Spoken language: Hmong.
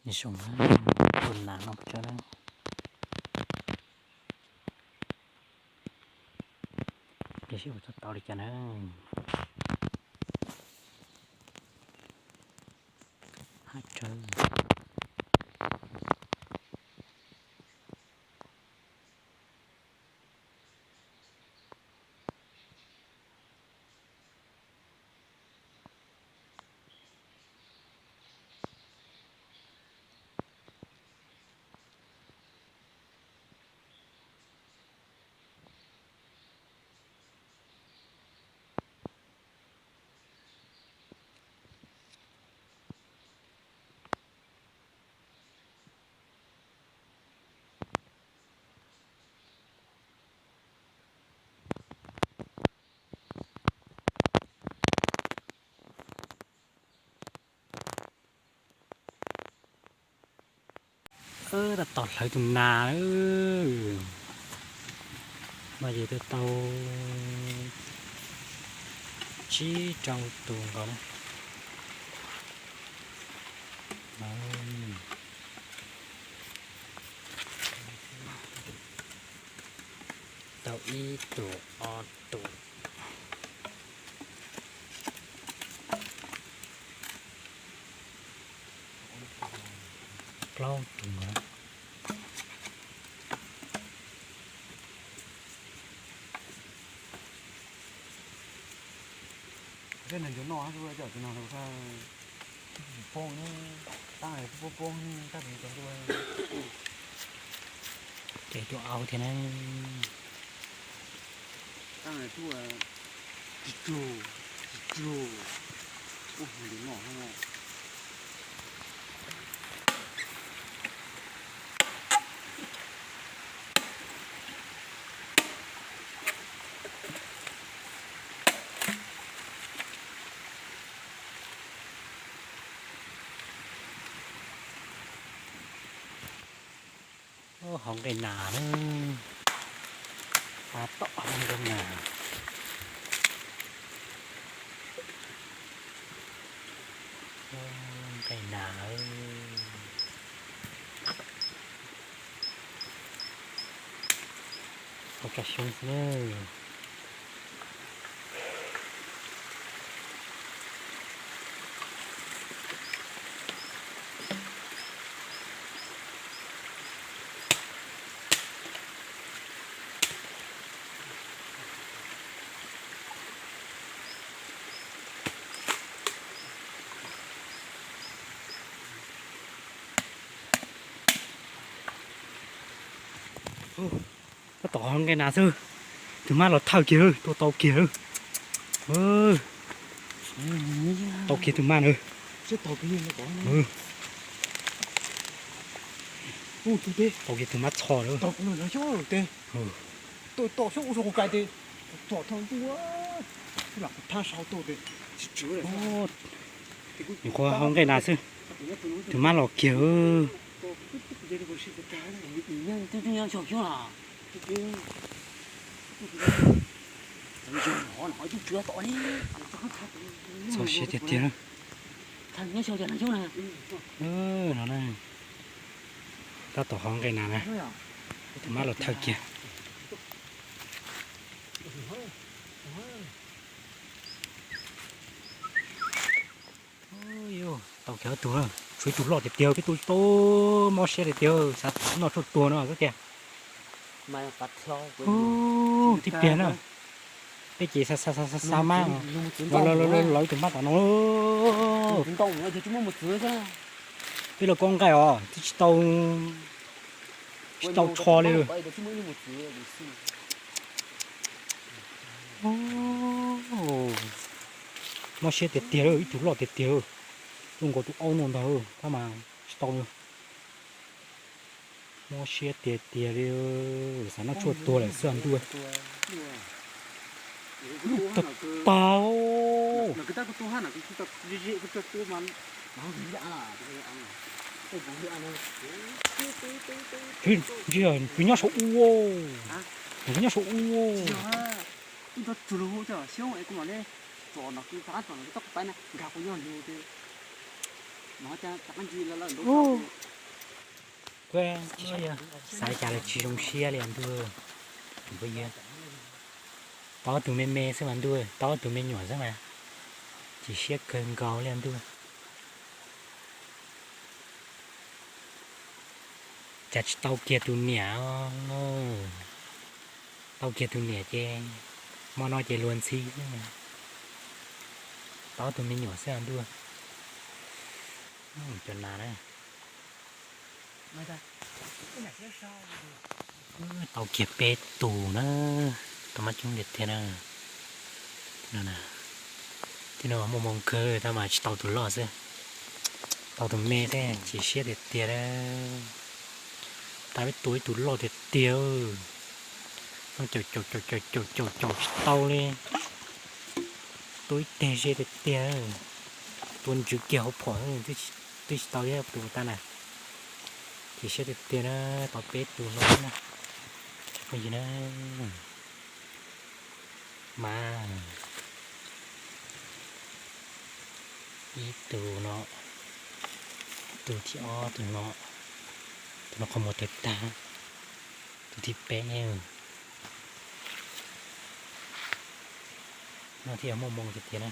Zoo, tus nas no tsawb na. Tiam sis ua tau li cas na. Hab tsawb. Tab tom hlawv tus nas lawm. No ces tau tsib rau tus nkaus na. Tau ib tus, ob tus, plaub tus. Tej neeg cov noj tus no poob, tab poob poob tab tus au thiab na. Tsis tsuag, tsis tsuag, ua noj. Hauv nqaij nas na, tab tom hauv nqaij nas. Nqaij nas, hauv tsa xyoob xwb na. Tab tom hauv nqaij nas xwb, tus mab los thawj kiag lawm, tua tau kiag lawm. Tau kiag tus mab na. Tau kiag tus mab txho lawm. Nyuam qhuav hauv nqaij nas xwb, tus mab los kiag. Txaus siab tiag tiag. No na, tab tom hauv nqaij nas na, tus mab los thawj kiag. Tau kiag ob tug, tshuav ib tug loj tiag tiag, peb tua tsis tau, mob siab tiag tiag, xav noj tshuaj tuag no xwb tiag. Tib pliag na, peb ces xa xa xa xa mab los lawv tus mab tom no. Peb los kob nqaij os, twb tsis tau, tsis tau tsho li. Mob siab tiag tiag, ib tug loj tiag tiag, zoo nkaus tus aub no ntag, tab mas tsis tau li. Mob siab tiag tiag li, xav noj tshuaj tuag lawm xwb ntuj. Tau tau. Ntshe yog tus nyob saum u, tus nyob saum u. Xav cas los tsis zoo siab li ntuj. Tus phooj ywg, tau ob tug me me xwb mas ntuj, tau ob tug me nyuam xwb mas chim siab kawg nkaus li ntuj. Cas tsis tau kiag tus niam. Tau kiag tus niam ces hmo no ces luag ntxhi xwb. Tau ob tug me nyuam xwb ntuj. Cov nas na. Tau kiag peb tus na. Tau mab coob tiag tiag na. Tej no muaj hmoo kawg tab mas tsis tau tus loj xwb. Tau tus me thiab chim siab tiag tiag. Tau peb tus ib tus loj tiag tiag. Caum caum caum caum caum caum tsis tau li. Tua ib teg ze tiag tiag. Tua ntsws kiag hauv phom twb tsis tau ib tus tag na. Chim siab tiag tiag na, tau peb tus no na. Phooj ywg na, mas ib tus no, tus thib ob tus no, tus no qhov muag tawg tag, tus thib peb no thiaj muaj hmoo tiag tiag na.